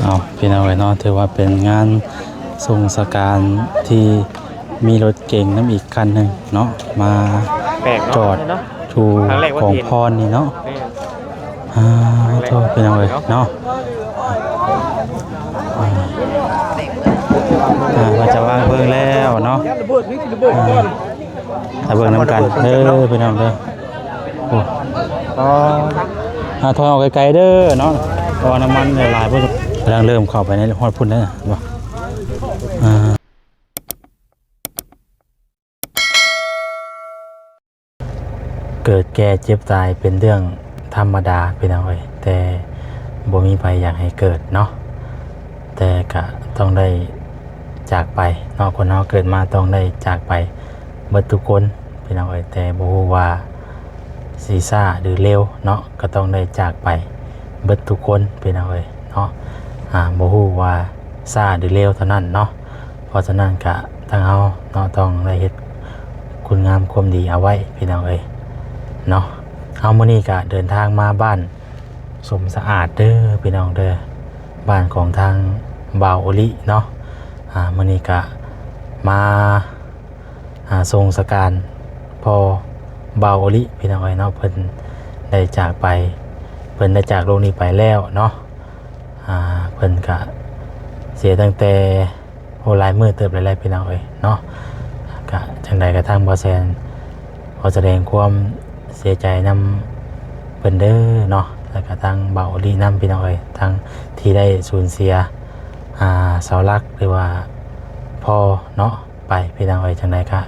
ເນາະ ພີ່ນ້ອງເອີຍເນາະ ຖືວ່າເປັນງານສົ່ງສະການທີ່ມີລົດເກັງນຳອີກຄັນໜຶ່ງເນາະ ມາ ແປກເນາະ ຈອດ ເນາະ ຢູ່ ຄັ້ງແລກວ່າ ຂອງ ເຫັນ ພອນນີ້ເນາະ. ແມ່ນ ອ່າ ຄັ້ງແລກ ໂທ ພີ່ນ້ອງເອີຍເນາະ ອ່າ ອ່າ ວ່າຈະວາງເພີງແລ້ວເນາະ ອ່າ ຖ້າເບິ່ງນຳກັນເດີພີ່ນ້ອງເດີ. ໂອ້ ອ່າ ຖອຍອອກໄກໆເດີເນາະ ເພາະວ່ານ້ຳມັນຫຼາຍໆ ເພິ່ນກຳລັງເລີ່ມເຂົ້າໄປໃນຮອດພຸ້ນເດີ. ອ່າ ເກີດແກ່ເຈັບຕາຍເປັນເລື່ອງທຳມະດາ ພີ່ນ້ອງເອີຍ ແຕ່ບໍ່ມີໃຜຢາກໃຫ້ເກີດເນາະ ແຕ່ກະຕ້ອງໄດ້ຈາກໄປເນາະ ຄົນເຮົາເກີດມາຕ້ອງໄດ້ຈາກໄປເບິດທຸກຄົນ ພີ່ນ້ອງເອີຍ ແຕ່ບໍ່ຮູ້ວ່າຊິຊ້າຫຼືເລັວເນາະ ກໍຕ້ອງໄດ້ຈາກໄປເບິດທຸກຄົນ ພີ່ນ້ອງເອີຍເນາະ ອ່າ ບໍ່ຮູ້ວ່າຊ້າຫຼືເລັວເທົ່ານັ້ນເນາະ. ເພາະສະນັ້ນກະທາງເຮົາເນາະ ຕ້ອງໄດ້ເຮັດຄຸນງາມຄວາມດີເອົາໄວ້ ພີ່ນ້ອງເອີຍເນາະ. ເຮົາມື້ນີ້ກະເດີນທາງມາບ້ານສົມສະອາດເດີພີ່ນ້ອງເດີ ບ້ານຂອງທາງບ່າວໂອລິເນາະ. ອ່າ ມື້ນີ້ກະມາ ອ່າ ສົ່ງສະການພໍ່ບ່າວໂອລິ ພີ່ນ້ອງເອີຍເນາະ ເພິ່ນໄດ້ຈາກໄປ ເພິ່ນໄດ້ຈາກໂລກນີ້ໄປແລ້ວເນາະ. ອ່າ ເພິ່ນກະເສຍຕັ້ງແຕ່ ໂອ້ ຫຼາຍມື້ເຕີບແລ້ວແຫຼະ ພີ່ນ້ອງເອີຍເນາະ. ກະຈັ່ງໃດກະທາງບ່າວແສນຂໍສະແດງຄວາມເສຍໃຈນຳເພິ່ນເດີເນາະ ແລ້ວກະທາງບ່າວໂອລິນຳ ພີ່ນ້ອງເອີຍ ທັງທີ່ໄດ້ສູນເສຍ ອ່າ ເສົາຫຼັກ ຫຼືວ່າພໍ່ເນາະ ໄປ ພີ່ນ້ອງເອີຍ. ຈັ່ງໃດກະ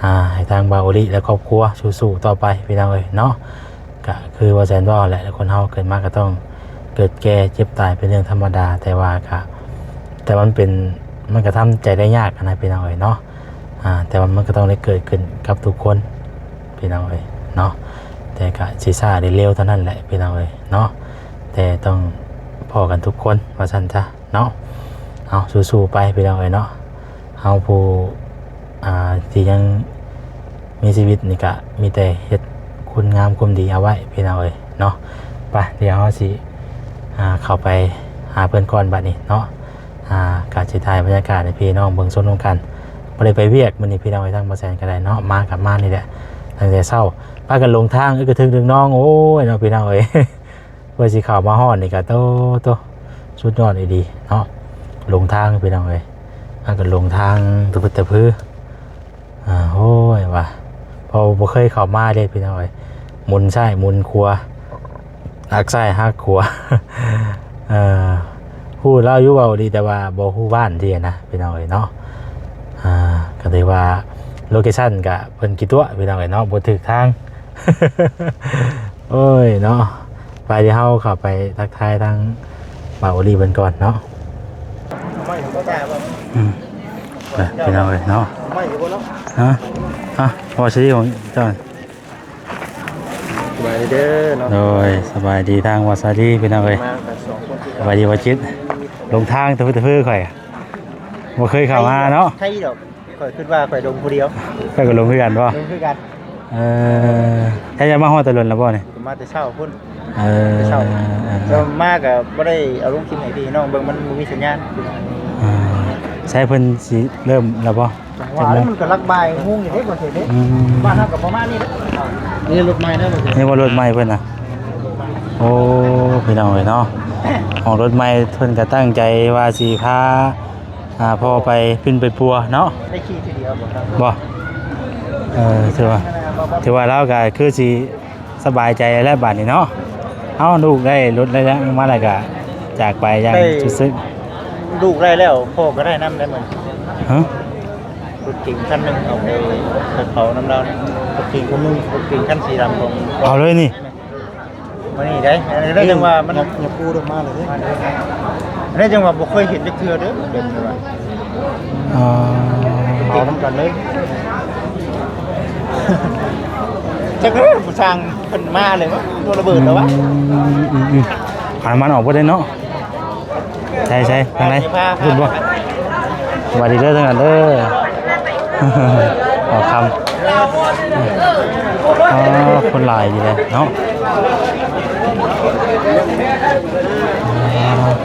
ອ່າ ໃຫ້ທາງບ່າວໂອລິ ແລະ ຄອບຄົວສູ້ໆຕໍ່ໄປ ພີ່ນ້ອງເອີຍເນາະ. ກະຄືວ່າແສນເວົ້າແຫຼະ ຄົນເຮົາເກີດມາກໍຕ້ອງເກີດແກ່ເຈັບຕາຍເປັນເລື່ອງທຳມະດາ ແຕ່ວ່າກະ ແຕ່ມັນເປັນ ມັນກະທຳໃຈໄດ້ຍາກນະ ພີ່ນ້ອງເອີຍເນາະ. ອ່າ ແຕ່ວ່າມັນກໍຕ້ອງໄດ້ເກີດຂຶ້ນກັບທຸກຄົນ ພີ່ນ້ອງເອີຍເນາະ ແຕ່ກະຊິຊ້າຫຼືເລັວເທົ່ານັ້ນແຫຼະ ພີ່ນ້ອງເອີຍເນາະ ແຕ່ຕ້ອງພໍ້ກັນທຸກຄົນວ່າຊັ້ນຊະ. ເນາະ ເອົາ ສູ້ໆໄປ ພີ່ນ້ອງເອີຍເນາະ. ເຮົາຜູ້ ອ່າ ທີ່ຍັງມີຊີວິດນີ້ກະມີແຕ່ເຮັດຄຸນງາມຄວາມດີເອົາໄວ້ ພີ່ນ້ອງເອີຍເນາະ. ໄປ ດຽວເຮົາຊິ ອ່າ ເຂົ້າໄປຫາເພິ່ນກ່ອນບັດນີ້ເນາະ. ອ່າ ກະຊິຖ່າຍບັນຍາກາດໃຫ້ພີ່ນ້ອງເບິ່ງຊົມນຳກັນ. ບໍ່ໄດ້ໄປວຽກມື້ນີ້ ພີ່ນ້ອງເອີຍ ທາງບ່າວແສນກະໄດ້ເນາະ ມາກະມານີ້ແຫຼະ ຕັ້ງແຕ່ເຊົ້າ ພາກັນຫຼົງທາງ ອືກະທຶກດຶກນ້ອງ ໂອ້ຍເນາະ ພີ່ນ້ອງເອີຍ. ເພື່ອຊິເຂົ້າມາຮອດນີ້ກະ ໂຕ ໂຕ ສຸດຍອດອີ່ຫຼີເນາະ. ຫຼົງທາງ ພີ່ນ້ອງເອີຍ ມັນກະຫຼົງທາງຕະພຶດຕະພື. ອ່າ ໂອ້ຍ ວ່າ ເພາະບໍ່ເຄີຍເຂົ້າມາເດ້ ພີ່ນ້ອງເອີຍ ໝູນຊ້າຍໝູນຂວາ ຫັກຊ້າຍຫັກຂວາ. ເອີ ຮູ້ລາວຢູ່ເວົ້າດີ ແຕ່ວ່າບໍ່ຮູ້ບ້ານທີ່ນະ ພີ່ນ້ອງເອີຍເນາະ. ອ່າ ກະຖືວ່າໂລເຄຊັນກະເພິ່ນຂີ້ຕົວະ ພີ່ນ້ອງເອີຍເນາະ ບໍ່ຖືກທາງ. ໂອ້ຍເນາະ ໄປ ດຽວເຮົາເຂົ້າໄປທັກທາຍທາງບ່າວໂອລີເພິ່ນກ່ອນເນາະ. ອືມ ໄປ ພີ່ນ້ອງເອີຍເນາະ. ຮະ ຮະ ວ່າຊິຂອງເຈົ້າ. ສະບາຍດີເດີເນາະ. ໂດຍ ສະບາຍດີທາງວ່າສາລີ ພີ່ນ້ອງເອີຍ. ມາກັນສອງຄົນ ສະບາຍດີວ່າຈິດ. ຫຼົງທາງຕະພຶດຕະພື ຂ້ອຍບໍ່ເຄີຍເຂົ້າມາເນາະ. ໄທດອກ. ຂ້ອຍຄິດວ່າຂ້ອຍລົງຜູ້ດຽວ. ຂ້ອຍກໍລົງຄືກັນບໍ່? ລົງຄືກັນ. ເອີ ແທ້ ເຈົ້າມາຮອດແຕ່ດົນແລ້ວບໍ່ນີ້? ມາແຕ່ເຊົ້າພຸ້ນ. ເອີ ແຕ່ເຊົ້າ ເອີ ເອີ ແຕ່ມາກໍບໍ່ໄດ້ເອົາລົງຄລິບໃຫ້ພີ່ນ້ອງເບິ່ງ ມັນບໍ່ມີສັນຍານ. ອ່າ ໃສ ເພິ່ນຊິເລີ່ມແລ້ວບໍ່? ຈັງຫວະ ມັນກໍຫຼັກບ່າຍໂມງຢູ່ເດ້ ບໍ່ເສຍເດ້. ອືມ ບ້ານເຮົາກໍປະມານນີ້ແຫຼະ. ນີ້ລົດໃໝ່ເດີ ນີ້ບໍ່ ລົດໃໝ່ເພິ່ນນະ. ໂອ້ ພີ່ນ້ອງເອີຍເນາະ ຂອງລົດໃໝ່ເພິ່ນກໍຕັ້ງໃຈວ່າຊິພາ ອ່າ ພໍ່ໄປປິ່ນໄປປົວເນາະ. ໄດ້ຂີ່ທີດຽວບໍ່? ບໍ່ ເອີ ຖືວ່າ ຖືວ່າລາວກໍຄືຊິສະບາຍໃຈແລ້ວບາດນີ້ເນາະ. ເອົ້າ ລູກໄດ້ລົດໄດ້ຫຍັງມາແລ້ວກໍຈາກໄປຢ່າງສຸດຊຶກ. ລູກໄດ້ແລ້ວ ພໍ່ກໍໄດ້ນຳໄດ້ມື້. ຮະ? ລົດເກັງຄັນໜຶ່ງເອົາໄປ ໄປເຜົານຳລາວ. ລົດເກັງຄັນໜຶ່ງ ລົດເກັງຄັນສີດຳຂອງ ເອົາເລີຍນີ້. ມື້ນີ້ໄດ້ ອັນນີ້ໄດ້ ຈັ່ງວ່າມັນ ຍັບ ຍັບປູລົງມາເລີຍເດ້. ອັນນີ້ຈັ່ງວ່າບໍ່ເຄີຍເຫັນຈັກເທື່ອເດີ ເປັນວ່າ ອ່າ ເອົານຳກັນເລີຍ. ຈັກເດີ ຜູ້ຊ່າງເພິ່ນມາເລີຍວະ ໂດນລະເບີດແລ້ວວະ. ອືມ ອືມ ອືມ ອືມ ເອົານ້ຳມັນອອກເບິດເລີຍເນາະ. ໃສ ໃສ ທາງໃດ? ພຸ້ນບໍ່? ສະບາຍດີເດີ ທາງນັ້ນເດີ. ອໍ ຄຳ ອໍ ຄົນຫຼາຍດີເດເນາະ. ອໍ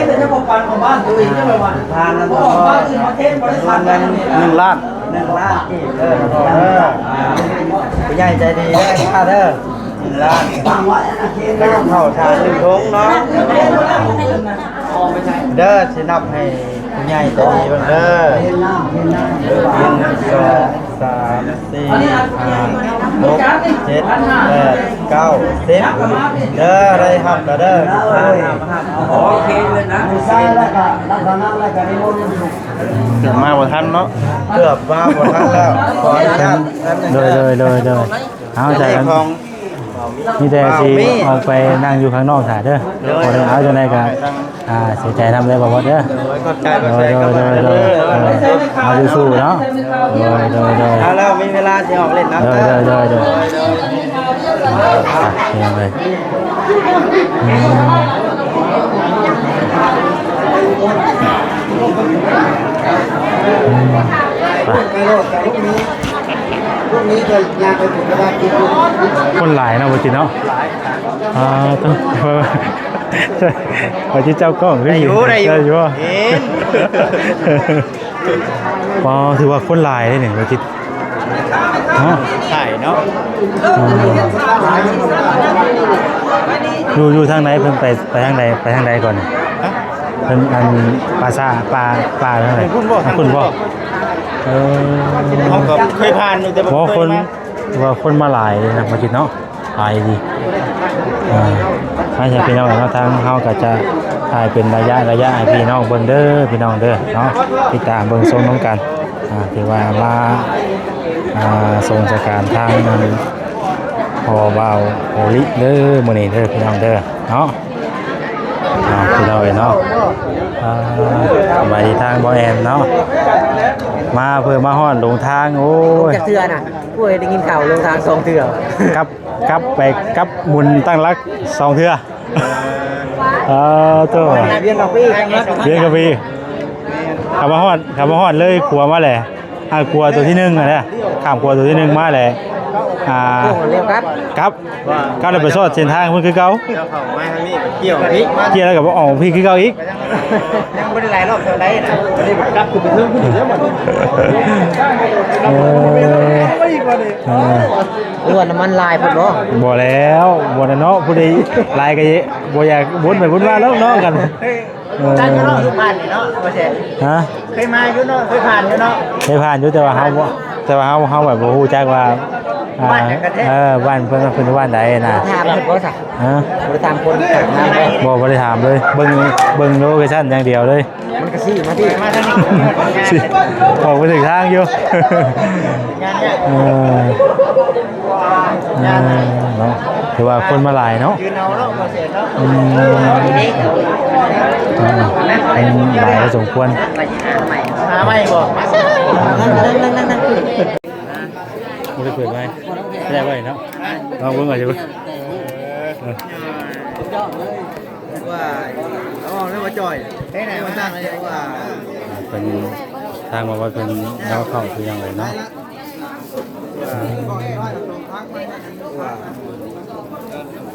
ແຕ່ຈະບໍ່ປັນຂອງບ້ານຕົວເອງເດີວ່າ ທານນັ້ນ ບໍ່ອອກບ້ານອື່ນມາແທນບໍ່ໄດ້ ຈຳນວນເງິນ ໜຶ່ງລ້ານ ໜຶ່ງລ້ານກີບ ເອີ ເອີ ອ່າ ຜູ້ໃຫຍ່ໃຈດີເດີ ເດີ ໜຶ່ງລ້ານ ເຂົ້າສາມໜຶ່ງຖົງເນາະ ເດີ ຊິນັບໃຫ້ຜູ້ໃຫຍ່ໃຈດີເບິ່ງເດີ ໜຶ່ງ ສອງ ສາມ ສີ່ ຫ້າ ຫົກ ເຈັດ ແປດ ເກົ້າ ສິບ ເດີ ໄດ້ຮັບແລ້ວເດີ ໂອເຄເລີຍນະ ເກີບມາບໍ່ທັນເນາະ ເກືອບມາບໍ່ທັນແລ້ວ ຂໍອະນຸຍາດ ໂດຍ ໂດຍ ໂດຍ ໂດຍ ເອົາ ເຈົ້າ ເຈົ້າ ເຈົ້າ ມີແຕ່ຊິ ບ່າວມີ ອອກໄປນັ່ງຢູ່ຂ້າງນອກຖ້າເດີ ໂດຍ ບໍ່ໄດ້ເອົາ ຈັ່ງໃດກໍ ອ່າ ເສຍໃຈນຳເດີ ບ່າວເດີ ໂດຍ ຂອບໃຈ ໂດຍ ໂດຍ ໂດຍ ເອົາ ສູ້ໆເນາະ ໂດຍ ໂດຍ ໂດຍ ເອົາແລ້ວ ມີເວລາຊິອອກຫຼິ້ນນຳ ໂດຍ ໂດຍ ໂດຍ ໂດຍ ອ່ະ ເປັນຫຍັງເລີຍ ອືມ ອືມ ໄປ ຄົນຫຼາຍເນາະ ບໍ່ຈິດເນາະ ອ່າ ຕ້ອງ ວ່າຊິຈັບກ້ອງຄື ໄດ້ຢູ່ ໄດ້ຢູ່ ໄດ້ຢູ່ ເຫັນ ອໍ ຖືວ່າຄົນຫຼາຍເດ້ນີ້ ບໍ່ຈິດເນາະ ຫຼາຍເນາະ ອືມ ຢູ່ ຢູ່ທາງໃດ ເພິ່ນໄປ ໄປທາງໃດ ໄປທາງໃດກ່ອນ ເພິ່ນ ອັນ ປາສາດ ປາ ປາທາງໃດ ທາງພຸ້ນບໍ່ ທາງພຸ້ນບໍ່ ເອີ ເຮົາກໍເຄີຍຜ່ານຢູ່ ແຕ່ບໍ່ເຄີຍມາ ວ່າຄົນມາຫຼາຍເດ້ນະ ບໍ່ຈິດເນາະ ຫຼາຍດີ ອ່າ ໃຫ້ພີ່ນ້ອງເນາະ ທາງເຮົາກໍຈະຖ່າຍເປັນໄລຍະໆ ໃຫ້ພີ່ນ້ອງເບິ່ງເດີ ພີ່ນ້ອງເດີເນາະ ຕິດຕາມເບິ່ງຊົມນຳກັນ ອ່າ ຖືວ່າມາ ອ່າ ສົ່ງສະການທາງ ພໍ່ບ່າວໂອລິເດີ ມື້ນີ້ເດີ ພີ່ນ້ອງເດີເນາະ. ເອົາ ພີ່ນ້ອງເອີຍເນາະ ອ່າ ສະບາຍດີທາງບໍ່ແອນເນາະ ມາເພື່ອມາຮອດຫຼົງທາງ ໂອ້ຍ ຈັກເທື່ອນະ ໂອ້ຍ ໄດ້ຍິນຂ່າວຫຼົງທາງສອງເທື່ອ ກັບ ກັບໄປກັບໝຸນຕັ້ງຫຼັກສອງເທື່ອ ເອີ ໂທ້ ວຽນກັບໄປອີກ ວຽນກັບໄປອີກ ຂັບມາຮອດ ຂັບມາຮອດເລີຍຂົວມາແຫຼະ ອ່າ ຂົວຕົວທີໜຶ່ງຫັ້ນນະ ຂ້າມຂົວຕົວທີໜຶ່ງມາແຫຼະ ອ່າ ໂອ້ ແລ້ວກັບ ກັບ ກັບແລ້ວໄປຊອດເສັ້ນທາງພຸ້ນຄືເກົ່າ ເຈົ້າເຂົ້າມາທາງນີ້ກໍກ່ຽວອີກ ກ່ຽວແລ້ວກໍອອກພີ້ຄືເກົ່າອີກ ຍັງບໍ່ໄດ້ຫຼາຍຮອບເທົ່າໃດນະ ອັນນີ້ກັບຂຶ້ນໄປເທິງພຸ້ນຢູ່ແລ້ວບັດນີ້ ເອີ ເອີ ຫຼືວ່ານ້ຳມັນຫຼາຍພຸ້ນບໍ່? ບໍ່ແລ້ວ ບໍ່ແລ້ວເນາະ ຜູ້ໃດຫຼາຍກໍບໍ່ຢາກວົນໄປວົນມາແລ້ວເນາະກັນ ເອີ ເຄີຍຜ່ານຢູ່ເນາະ ບໍ່ແຊ ຮະ? ເຄີຍມາຢູ່ເນາະ ເຄີຍຜ່ານຢູ່ເນາະ ເຄີຍຜ່ານຢູ່ ແຕ່ວ່າເຮົາບໍ່ ແຕ່ວ່າເຮົາ ເຮົາແບບບໍ່ຮູ້ຈັກວ່າ ອ່າ ບ້ານຫຍັງກັນແທ້ ເອີ ບ້ານເພິ່ນວ່າເພິ່ນຢູ່ບ້ານໃດນະ ຖາມເພິ່ນບໍ່ຊະ? ຮະ? ບໍ່ໄດ້ຖາມຄົນຂ້າງທາງບໍ່? ບໍ່ ບໍ່ໄດ້ຖາມເລີຍ ເບິ່ງ ເບິ່ງໂລເຄຊັນຢ່າງດຽວເລີຍ ມັນກໍຊີ້ມາຕິ ຊີ້ ອອກໄປຖືກທາງຢູ່ ເອີ ເອີ ເນາະ ຖືວ່າຄົນມາຫຼາຍເນາະ ອືມ ເອີ ຄົນຫຼາຍພໍສົມຄວນ ຫາໃໝ່ບໍ່? ບໍ່ໄດ້ເປີດໃໝ່ ແລກໄວ້ເນາະ ລອງເບິ່ງວ່າຊິ ເອີ ວ່າ ເອົາເລີຍວ່າຈ່ອຍ ເຮັດໃຫ້ມັນຕັ້ງເລີຍວ່າ ເພິ່ນ ທາງວ່າເພິ່ນເອົາເຂົ້າຄືຫຍັງເລີຍເນາະ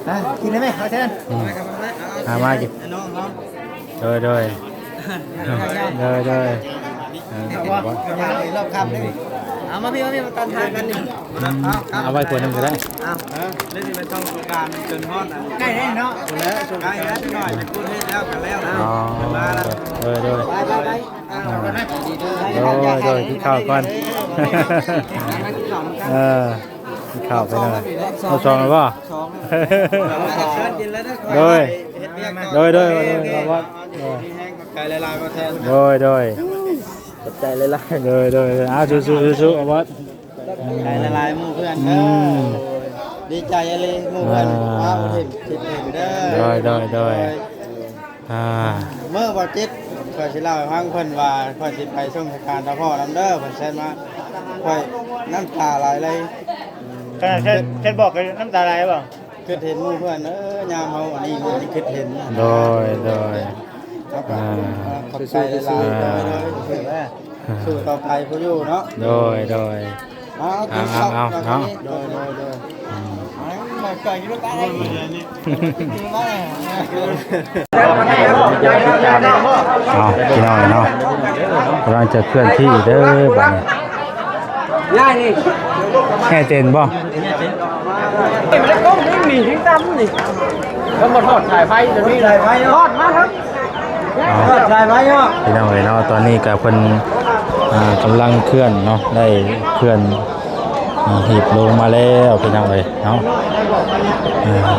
ອ່ະ ກິນໄດ້ໄໝ? ເອົາແຊນ ອືມ ຫາມາກິນ ໂດຍ ໂດຍ ໂດຍ ໂດຍ ເອີ ເອົາບໍ່ ເອົາມາພີ່ ມາພີ່ ມາຕັນທາງກັນນີ້ ອືມ ເອົາໄວ້ຂວດໜຶ່ງກໍໄດ້ ເອົາ ເອີ ເລີຍຊິໄປສົ່ງສົງການຈົນຮອດອັນ ໃກ້ແລ້ວເນາະ ພຸ້ນແຫຼະ ໃກ້ແລ້ວ ຈັກໜ້ອຍ ຈັກກຸນເຮັດແລ້ວກໍແລ້ວນະ ອໍ ເພິ່ນມາແລ້ວ ໂດຍ ໂດຍ ໄປ ໄປ ໄປ ອ່າ ໂດຍ ໂດຍ ກິນເຂົ້າກ່ອນ ເອີ ກິນເຂົ້າໄປໜ່ອຍ ເອົາສອງແລ້ວບໍ່? ໂດຍ ໂດຍ ໂດຍ ໂດຍ ໂດຍ ມີແຮງ ຂອບໃຈຫຼາຍໆ ບໍ່ແທນ ໂດຍ ໂດຍ ຂອບໃຈຫຼາຍໆ ໂດຍ ໂດຍ ໂດຍ ເອົາ ສູ້ໆ ສູ້ໆ ອາວອດ ຂອບໃຈຫຼາຍໆ ໝູ່ເພື່ອນເດີ ອືມ ໂດຍ ດີໃຈອີ່ຫຼີ ໝູ່ເພື່ອນ ອ່າ ພາບໍ່ເຫັນ ຄິດເຫັນເດີ ໂດຍ ໂດຍ ໂດຍ ອ່າ ມື້ວັນອາທິດ ຂ້ອຍຊິເລົ່າໃຫ້ຟັງ ເພິ່ນວ່າຂ້ອຍຊິໄປສົ່ງສະການຕາພໍ່ນຳເດີ ເພິ່ນແຊດມາ ຂ້ອຍນ້ຳຕາໄຫຼເລີຍ ຂະໜາດແຊດ ແຊດບອກກໍນ້ຳຕາໄຫຼບໍ່? ຄິດເຫັນໝູ່ເພື່ອນເອີຍ ຍາມເຮົາອັນນີ້ ຄິດເຫັນ ໂດຍ ໂດຍ ອ່າ ຂອບໃຈຫຼາຍໆ ໂດຍ ໂດຍ ສູ້ຕໍ່ໄປຜູ້ຢູ່ເນາະ ໂດຍ ໂດຍ ເອົາ ເອົາ ເອົາ ເອົາ ໂດຍ ໂດຍ ໂດຍ ອືມ ເອົາ ພີ່ນ້ອງເນາະ ກຳລັງຈະເຄື່ອນທີ່ເດີບາດນີ້ ແຫ່ເຕັນບໍ່? ມັນບໍ່ທອດສາຍໄຟຕົວນີ້ ສາຍໄຟເນາະ ທອດມາເນາະ ສາຍໄຟເນາະ ພີ່ນ້ອງເອີຍເນາະ ຕອນນີ້ກໍເພິ່ນ ອ່າ ກຳລັງເຄື່ອນເນາະ ໄດ້ເຄື່ອນ ອ່າ ຫີບໂລງມາແລ້ວ ພີ່ນ້ອງເອີຍເນາະ ອ່າ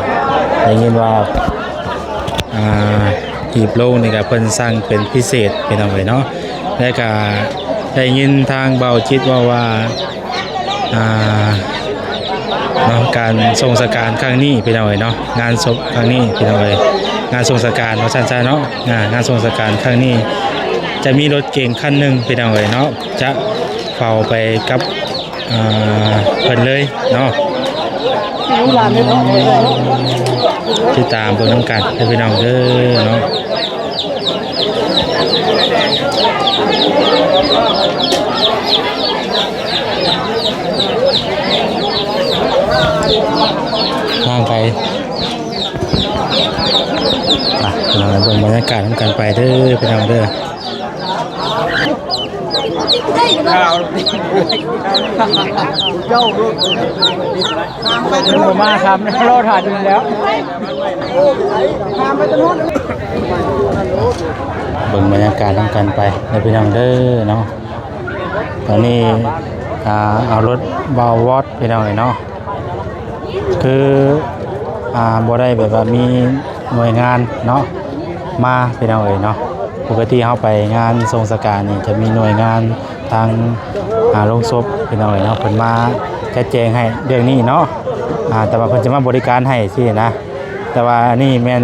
ໄດ້ຍິນວ່າ ອ່າ ຫີບໂລງນີ້ກໍເພິ່ນສັ່ງເປັນພິເສດ ພີ່ນ້ອງເອີຍເນາະ ແລະກໍໄດ້ຍິນທາງບ່າວຈິດເວົ້າວ່າ ອ່າ ເນາະ ການສົ່ງສະການຄັ້ງນີ້ ພີ່ນ້ອງເອີຍເນາະ ງານສົບຄັ້ງນີ້ ພີ່ນ້ອງເອີຍ ງານສົ່ງສະການວ່າຊັ້ນຊະເນາະ ອ່າ ງານສົ່ງສະການຄັ້ງນີ້ ຈະມີລົດເກັງຄັນໜຶ່ງ ພີ່ນ້ອງເອີຍເນາະ ຈະເຝົ້າໄປກັບ ອ່າ ເພິ່ນເລີຍເນາະ ຕິດຕາມເບິ່ງນຳກັນເດີພີ່ນ້ອງເດີເນາະ ທາງໄປ ອ່ະ ເຮົາເບິ່ງບັນຍາກາດນຳກັນໄປເດີພີ່ນ້ອງເດີ. ເຈົ້າ ເພິ່ນບໍ່ມາຊ້ຳ ລໍຖ້າຢູ່ນີ້ແລ້ວ ເບິ່ງບັນຍາກາດນຳກັນໄປເດີພີ່ນ້ອງເດີເນາະ. ຕອນນີ້ ອ່າ ເອົາລົດບ່າວວອດ ພີ່ນ້ອງເອີຍເນາະ. ຄື ອ່າ ບໍ່ໄດ້ແບບວ່າມີໜ່ວຍງານເນາະ ມາ ພີ່ນ້ອງເອີຍເນາະ. ປົກກະຕິເຮົາໄປງານສົ່ງສະການນີ້ ຈະມີໜ່ວຍງານທາງ ອ່າ ໂລງສົບ ພີ່ນ້ອງເອີຍເນາະ ເພິ່ນມາຈັດແຈງໃຫ້ເລື່ອງນີ້ເນາະ. ອ່າ ແຕ່ວ່າເພິ່ນຈະມາບໍລິການໃຫ້ຊີ້ນະ. ແຕ່ວ່າອັນນີ້ແມ່ນ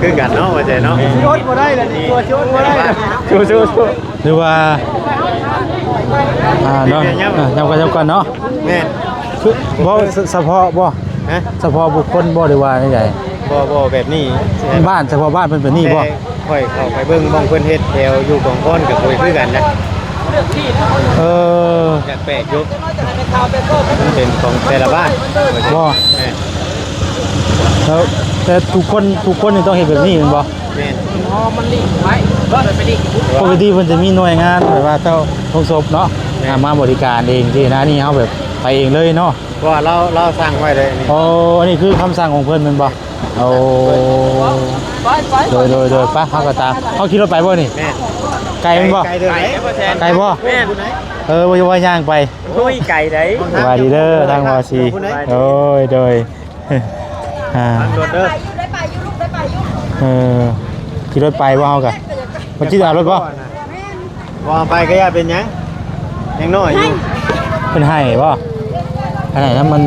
ຄືກັນເນາະ ວ່າແຕ່ເນາະ ຊິອົດບໍ່ໄດ້ລະນີ້ ຕົວຊິອົດບໍ່ໄດ້ ສູ້ໆໆ ຫຼືວ່າ ອ່າ ເນາະ ເປັນໄງຍາມ ອ່າ ຍາມກັນ ຍາມກັນເນາະ ແມ່ນ ຄືບໍ່ ສະ ສະເພາະບໍ່? ຮະ? ສະເພາະບຸກຄົນບໍ່ ຫຼືວ່າແນວໃດ? ບໍ່ ບໍ່ ແບບນີ້ ບ້ານ ສະເພາະບ້ານເພິ່ນແບບນີ້ບໍ່? ແຕ່ຂ້ອຍເຂົ້າໄປເບິ່ງໝ່ອງເພິ່ນເຮັດແຖວຢູ່ກອງພອນ ກໍບໍ່ຄືກັນນະ ເອີ ແປກໆຢູ່ ມັນເປັນຂອງແຕ່ລະບ້ານ ບໍ່? ແມ່ນ ແລ້ວ ແຕ່ທຸກຄົນ ທຸກຄົນນີ້ຕ້ອງເຮັດແບບນີ້ແມ່ນບໍ່? ແມ່ນ ອໍ ມັນລີ້ໄວ້ ເບິ່ງໄປນີ້ ປົກກະຕິເພິ່ນຈະມີໜ່ວຍງານແບບວ່າເຈົ້າໂຮງສົບເນາະ ແມ່ນ ອ່າ ມາບໍລິການເອງຊີ້ນະ ອັນນີ້ເຮົາແບບໄປເອງເລີຍເນາະ ເພາະວ່າລາວ ລາວສັ່ງໄວ້ເລີຍນີ້ ອໍ ອັນນີ້ຄືຄຳສັ່ງຂອງເພິ່ນແມ່ນບໍ່? ໂອ້ ໄປ ໄປ ໂດຍ ໂດຍ ໂດຍ ໄປ ເຮົາກໍຕາມ ເຮົາຂີ່ລົດໄປບໍ່ນີ້? ແມ່ນ ໄກແມ່ນບໍ່? ໄກ ໄກເດີ ໄກ ໄກບໍ່? ແມ່ນ ເອີ ວ່າ ວ່າຍ່າງໄປ ໂອ້ຍ ໄກໃດ ສະບາຍດີເດີ ທາງວ່າຊີ ໂດຍ ໂດຍ ອ່າ ໄດ້ໄປຢູ່ ໄດ້ໄປຢູ່ ເອີ ຂີ່ລົດໄປບໍ່ເຮົາກະ ບໍ່ຂີ່ເອົາລົດບໍ່? ບໍ່ເອົາໄປກໍຢ່າເປັນຫຍັງ ຍັງນ້ອຍຢູ່ ເພິ່ນໃຫ້ບໍ່? ອັນນັ້ນນະມັນ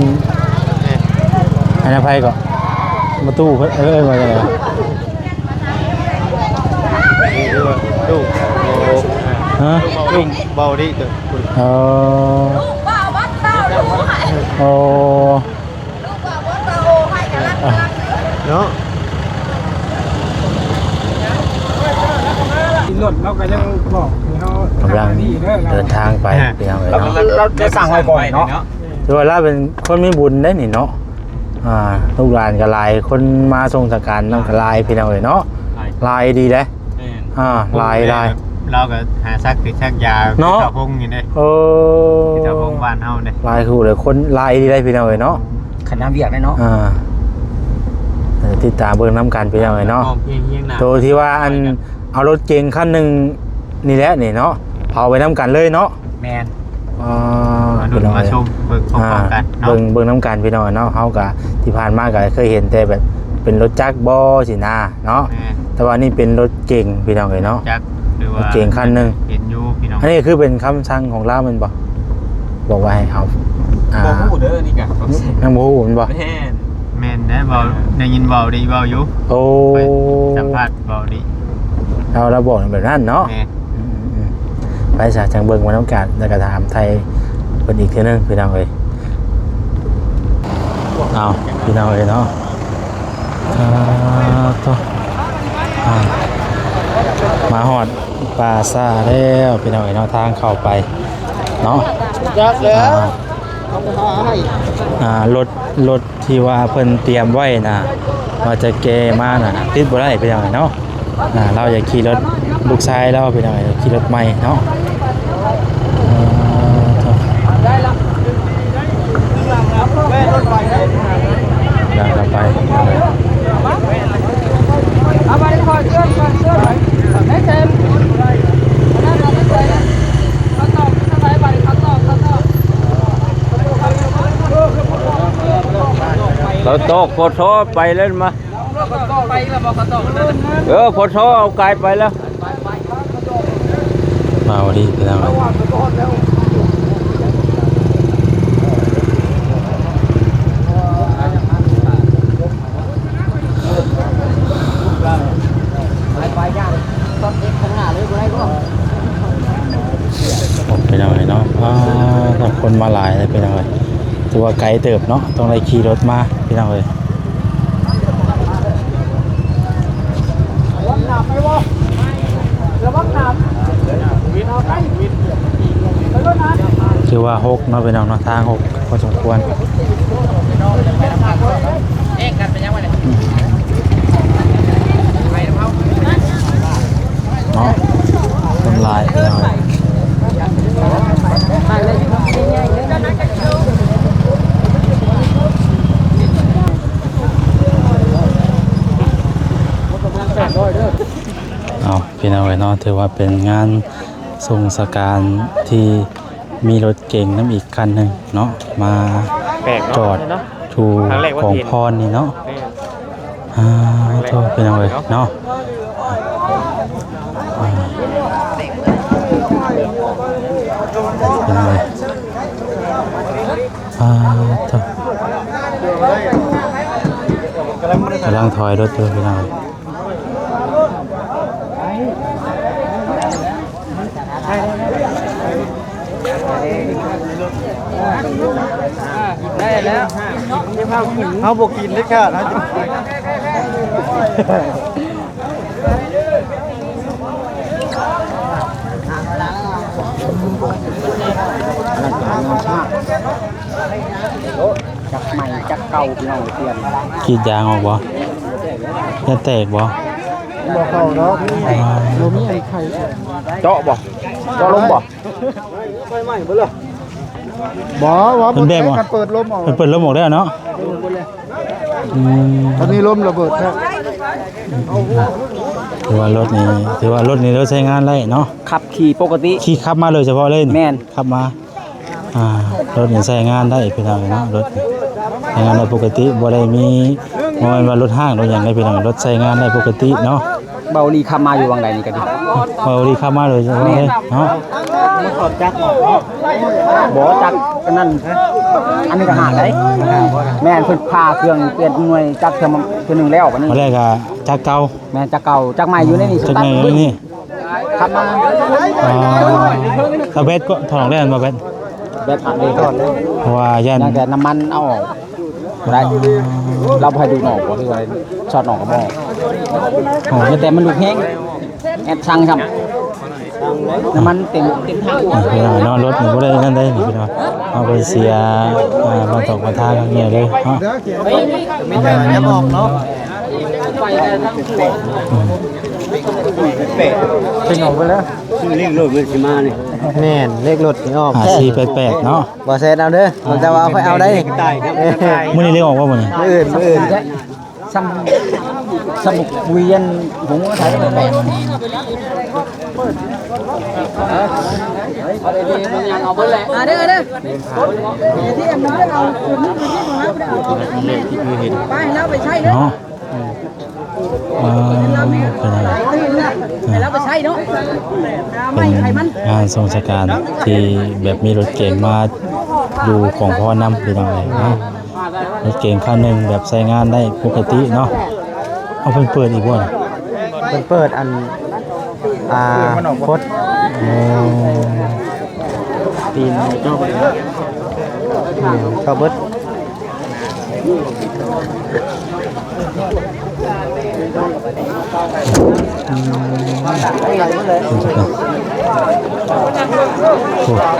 ອັນນັ້ນໃຜກໍ ມາຕູ້ເພິ່ນ ເອີ້ນວ່າຈັ່ງໃດວະ? ຕູ້ ຮະ? ຕູ້ເບົາດີ ເອີ ອໍ ເນາະ ຂີ່ລົດເຮົາກໍຍັງບອກໃຫ້ເຮົາ ກຳລັງເດີນທາງໄປ ພີ່ນ້ອງເອີຍເນາະ ເຮົາຈະສັ່ງໄວ້ກ່ອນເນາະ ຖືວ່າລາວເປັນຄົນມີບຸນໄດ໋ນີ້ເນາະ ອ່າ ລູກຫຼານກໍຫຼາຍ ຄົນມາສົ່ງສະການນຳກໍຫຼາຍ ພີ່ນ້ອງເອີຍເນາະ ຫຼາຍ ຫຼາຍດີເດ້ ແມ່ນ ອ່າ ຫຼາຍ ຫຼາຍ ລາວກໍຫາສັກສິສັກຢາເນາະ ເຈົ້າພົງນີ້ເດ້ ເອີ ເຈົ້າພົງບ້ານເຮົາເດ້ ຫຼາຍຄູ່ເລີຍ ຄົນຫຼາຍດີເດ້ ພີ່ນ້ອງເອີຍເນາະ ຄັນຍາມວຽກໄດ້ເນາະ ອ່າ ຕິດຕາມເບິ່ງນຳກັນ ພີ່ນ້ອງເອີຍເນາະ ໂຕທີ່ວ່າອັນ ເອົາລົດເກັງຄັນໜຶ່ງນີ້ແຫຼະນີ້ເນາະ ເຜົາໄປນຳກັນເລີຍເນາະ ແມ່ນ ອ່າ ມາລຸ້ນມາຊົມເບິ່ງພ້ອມໆກັນເນາະ ເບິ່ງ ເບິ່ງນຳກັນ ພີ່ນ້ອງເນາະ ເຮົາກະທີ່ຜ່ານມາກະເຄີຍເຫັນແຕ່ແບບເປັນລົດຈັກບໍ່ຊີ້ນະເນາະ ແມ່ນ ແຕ່ວ່ານີ້ເປັນລົດເກັງ ພີ່ນ້ອງເອີຍເນາະ ຈັກ ຫຼືວ່າລົດເກັງຄັນໜຶ່ງ ເຫັນຢູ່ ພີ່ນ້ອງ ອັນນີ້ຄືເປັນຄຳສັ່ງຂອງລາວແມ່ນບໍ່? ບອກວ່າໃຫ້ເອົາ ອ່າ ບໍ່ຮູ້ເດີ ນີ້ກະ ຍັງບໍ່ຮູ້ແມ່ນບໍ່? ແມ່ນ ແມ່ນໄດ໋ ເວົ້າ ໄດ້ຍິນເວົ້າ ໄດ້ເວົ້າຢູ່ ໂອ້ ຂ້ອຍສຳພາດເວົ້າດີ ລາວ ລາວບອກແບບນັ້ນເນາະ ແມ່ນ ອືມໆໆ ໄປຊະ ຈັ່ງເບິ່ງມານຳກັນ ແລ້ວກໍຖາມໄຖ່ເພິ່ນອີກເທື່ອໜຶ່ງ ພີ່ນ້ອງເອີຍ ເອົາ ພີ່ນ້ອງເອີຍເນາະ ອ່າ ໂທ້ ອ່າ ມາຮອດປ່າຊ້າແລ້ວ ພີ່ນ້ອງເອີຍເນາະ ທາງເຂົ້າໄປເນາະ ຈັກແລ້ວ ອ່າ ເອົາໄປຫາໃຫ້ ອ່າ ລົດ ລົດ ທີ່ວ່າເພິ່ນຕຽມໄວ້ນະ ວ່າຈະແກ່ມານະ ຕິດບໍ່ໄດ້ ພີ່ນ້ອງເນາະ ອ່າ ລາວຢາກຂີ່ລົດ ລູກຊາຍລາວ ພີ່ນ້ອງ ຂີ່ລົດໃໝ່ເນາະ ເອີ ໄດ້ລະ ໄປ ໄປ ໄປ ເອົາໄປ ຂໍເຊີນ ຂໍເຊີນ ໃນເຊນ ເຂົາຕອກ ເຂົາຕອກ ເຂົາຕອກ ເຂົາຕອກ ພໍທໍ່ໄປແລ້ວມາ ເອີ ພໍທໍ່ເອົາກາຍໄປແລ້ວ ມາພໍດີພີ່ນ້ອງ ພີ່ນ້ອງເອີຍເນາະ ອ່າ ຄົນມາຫຼາຍເລີຍພີ່ນ້ອງເອີຍ ຖືວ່າໄກເຕີບເນາະ ຕ້ອງໄດ້ຂີ່ລົດມາພີ່ນ້ອງເອີຍ ຖືວ່າຮົກເນາະພີ່ນ້ອງເນາະ ທາງຮົກພໍສົມຄວນ. ເອົາ ພີ່ນ້ອງເອີຍເນາະ ຖືວ່າເປັນງານສົ່ງສະການທີ່ມີລົດເກັງນຳອີກຄັນໜຶ່ງເນາະ ມາ ແປກເນາະ ຈອດ ເນາະ ຢູ່ ຄັ້ງແລກວ່າ ຂອງ ເຫັນ ພອນນີ້ເນາະ. ແມ່ນ ອ່າ ໂທ ພີ່ນ້ອງເອີຍເນາະ ອ່າ ພີ່ນ້ອງເອີຍ ອ່າ ໂທ ກຳລັງຖອຍລົດຢູ່ ພີ່ນ້ອງເອີຍ. ໄດ້ແລ້ວ ເຮົາບໍ່ກິນເດັດຂາດ ເຮົາຈະ ຈັກໃໝ່ຈັກເກົ່າ ພີ່ນ້ອງ ເພື່ອນ ກຣີດຢາງອອກບໍ່? ຢ່າແຕກບໍ່? ບໍ່ເຂົ້າດອກ ອ່າ ບໍ່ມີອັນໄຂ ເຈາະບໍ່? ເຈາະລົມບໍ່? ບໍ່ ວ່າ ເພິ່ນແບບ ເປີດລົມອອກ ເພິ່ນເປີດລົມອອກແລ້ວເນາະ. ອືມ ຕອນນີ້ລົມລະເບີດແທ້ ຖືວ່າລົດນີ້ ຖືວ່າລົດນີ້ເຮົາໃຊ້ງານໄດ້ເນາະ ຂັບຂີ່ປົກກະຕິ ຂີ່ຂັບມາໂດຍສະເພາະເລີຍນີ້. ແມ່ນ ຂັບມາ ອ່າ ລົດນີ້ໃຊ້ງານໄດ້ພີ່ນ້ອງເນາະ ລົດນີ້ໃຊ້ງານໄດ້ປົກກະຕິ ບໍ່ໄດ້ມີ ບໍ່ແມ່ນວ່າລົດຮ້າງລົດຫຍັງເດ້ພີ່ນ້ອງ ລົດໃຊ້ງານໄດ້ປົກກະຕິເນາະ. ເບົາຫຼີຂັບມາຢູ່ຫວ່າງໃດນີ້ກະດີ ເບົາຫຼີຂັບມາໂດຍສະເພາະເລີຍເນາະ ມາຖອດຈັກອອກເນາະ ບໍ່ ຈັກອັນນັ້ນ ອັນນີ້ກະຫາກໄດ້ ແມ່ນ ເພິ່ນຜ່າເຄື່ອງປ່ຽນໜ່ວຍຈັກເທື່ອ ເທື່ອໜຶ່ງແລ້ວ ບາດນີ້ ຕອນແລກກະຈັກເກົ່າ ແມ່ນ ຈັກເກົ່າ ຈັກໃໝ່ຢູ່ໃນນີ້ ຈັກໃໝ່ຢູ່ໃນນີ້ ຂັບມາ ອ່າ ເອົາແບັດກໍຖອດອອກແລ້ວ ບໍ່ແບັດ ແບັດ ເອົາເລີຍ ຖອດເລີຍ ເພາະວ່າຢ້ານ ຍັງແຕ່ນ້ຳມັນເອົາອອກ ບໍ່ໄດ້ ລາວບໍ່ໃຫ້ດູດອອກ ບໍ່ ຫຼືວ່າຊອດອອກກໍບໍ່ອອກ ໂອ້ ແຕ່ມັນລຸກແຮງ ແອດຊັງຊ້ຳ ນ້ຳມັນເຕັມ ເຕັມຖັງ ເນາະ ລົດນີ້ບໍ່ໄດ້ນັ້ນເດ້ພີ່ນ້ອງ ເຮົາໄປເສຍ ອ່າ ບາງຕອກບາງທາງເລີຍເນາະ ເປັນອອກເນາະ ເປັນອອກໄປແລ້ວ ຊື່ເລກລົດມັນຊິມານີ້ ແມ່ນ ເລກລົດນີ້ອອກ ຫ້າສີ່ແປດແປດເນາະ ບໍ່ແຊດເອົາເດີ ເອົາ ແຕ່ວ່າເອົາ ຂ້ອຍເອົາໄດ້ ມື້ນີ້ເລກອອກບໍ່ມື້ນີ້ ມື້ອື່ນ ມື້ອື່ນ ຊ້ຳ ຊ້ຳບຸກຫວີອັນຫົວໄທ ມາເດີ ເດີ ທີ່ອັນນັ້ນເອົາ ໄປ ເຮົາໄປໃຊ້ເດີ ເນາະ ອ່າ ເປັນ ໃຫ້ລາວໄປໃຊ້ເນາະ ເປັນງານສົ່ງສະການທີ່ແບບມີລົດເກັງມາຢູ່ຂອງພອນນຳ ພີ່ນ້ອງເອີຍເນາະ ລົດເກັງຄັນໜຶ່ງແບບໃຊ້ງານໄດ້ປົກກະຕິເນາະ ເອົາ ເພິ່ນເປີດອີກບໍ່ນີ້ ເພິ່ນເປີດອັນ ອ່າ ກົດ ໂອ້ ຕີນເຈົ້າ ອືມ ເຂົ້າເບິດ ໂອ້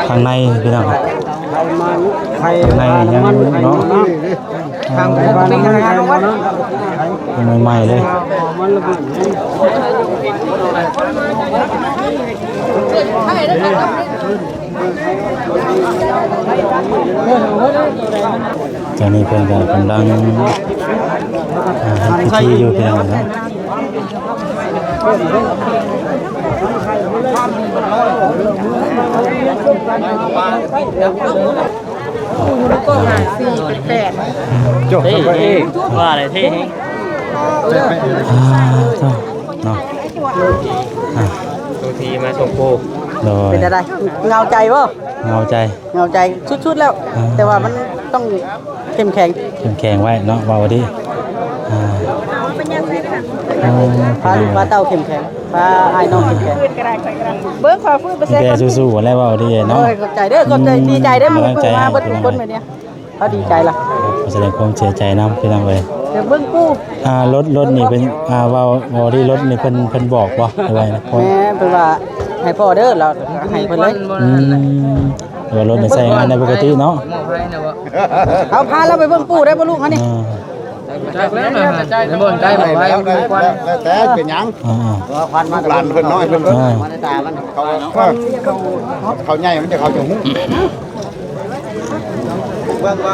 ຂ້າງໃນພີ່ນ້ອງ ຂ້າງໃນຍັງເນາະ ທາງໄປບ້ານໃໝ່ເລີຍ ຕອນນີ້ເພິ່ນກະກຳລັງ ອ່າ ເຮັດພິທີຢູ່ພີ່ນ້ອງເນາະ ກໍຫາສີ່ແປດ ຈົບ ເທ່ ເທ່ ວ່າແຫຼະເທ່ ອ່າ ໂຕ ເນາະ ອ່າ ໂຕທີ່ມາສົ່ງໂຄ ໂດຍ ເປັນຈັ່ງໃດ ເຫງົາໃຈບໍ່ ເຫງົາໃຈ ເຫງົາໃຈສຸດໆແລ້ວ ອ່າ ແຕ່ວ່າມັນຕ້ອງເຂັ້ມແຂງ ເຂັ້ມແຂງໄວ້ເນາະ ເວົ້າດີ ອ່າ ພາລູກພາເຕົ້າເຂັ້ມແຂງ ພາອ້າຍນ້ອງເຂັ້ມແຂງ ເບິ່ງຂໍຟື້ນໄປໃສ່ ມີແຕ່ສູ້ໆແລ້ວ ເວົ້າດີເນາະ ໂອ້ຍ ຂອບໃຈເດີ ຂອບໃຈ ອືມ ດີໃຈເດີ ກຳລັງໃຈ ມື້ນີ້ມາເບິດທຸກຄົນມື້ນີ້ ເຮົາດີໃຈລະ ຂໍສະແດງຄວາມເສຍໃຈນຳພີ່ນ້ອງເອີຍ ເດີ ເບິ່ງປູ່ ອ່າ ລົດ ລົດນີ້ເປັນ ອ່າ ເວົ້າ ເວົ້າທີ່ລົດນີ້ເພິ່ນ ເພິ່ນບອກບໍ່ ຫຼືວ່າ ແມ່ນ ເພິ່ນວ່າໃຫ້ພໍ່ເດີ ລາວໃຫ້ເພິ່ນເລີຍ ອືມ ແຕ່ວ່າລົດນີ້ໃຊ້ງານໄດ້ປົກກະຕິເນາະ ເອົາ ພາລາວໄປເບິ່ງປູ່ໄດ້ບໍ່ລູກ ອັນນີ້ ອ່າ ຈັກແລ້ວນະ ໃນບ່ອນໃກ້ບໍ່ໄວ້ ແລ້ວແຕ່ເປັນຫຍັງ ອ່າ ລູກຫຼານເພິ່ນນ້ອຍເພິ່ນ ອ່າ ມາໃນຕາມັນ ເຂົາ ເອີ ເຂົາໃຫຍ່ມັນຈະເຂົາຈະຮູ້ ເບິ່ງວ່າ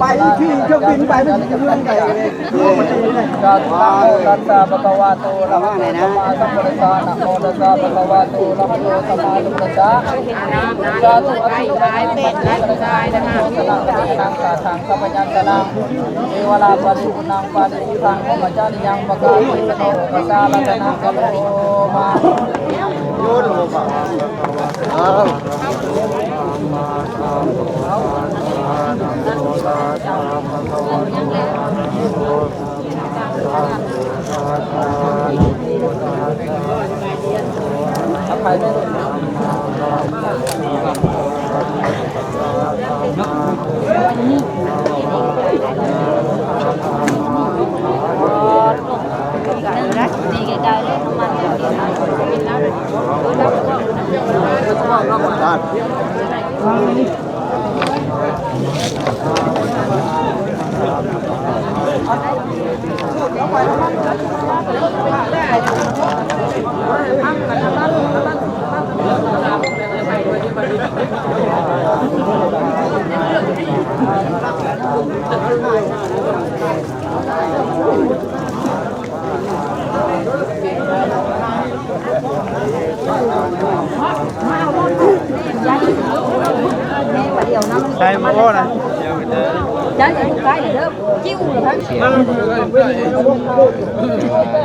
ໄປທີ່ເຄື່ອງບິນໄປ ມັນຊິເລື່ອນໄກເລີຍ. ສາທຸ ນະໂມຕັດສະ ພະຄະວະໂຕ ອະລະຫະໂຕ ສຳມາສຳພຸດທັດສະ ນະໂມຕັດສະ ພະຄະວະໂຕ ອະລະຫະໂຕ ສຳມາສຳພຸດທັດສະ. ສາທຸ ອະຕິ ສາທັງ ສະພະຍັນຕະນະ ເອວະລາ ປະລິພຸດທັງ ປະລິພຸດທັງ ພຣມະຈາຣິຍັງ ປະກາເສະໂນ ປະຊາລັດຕະນະກະໂລມາ.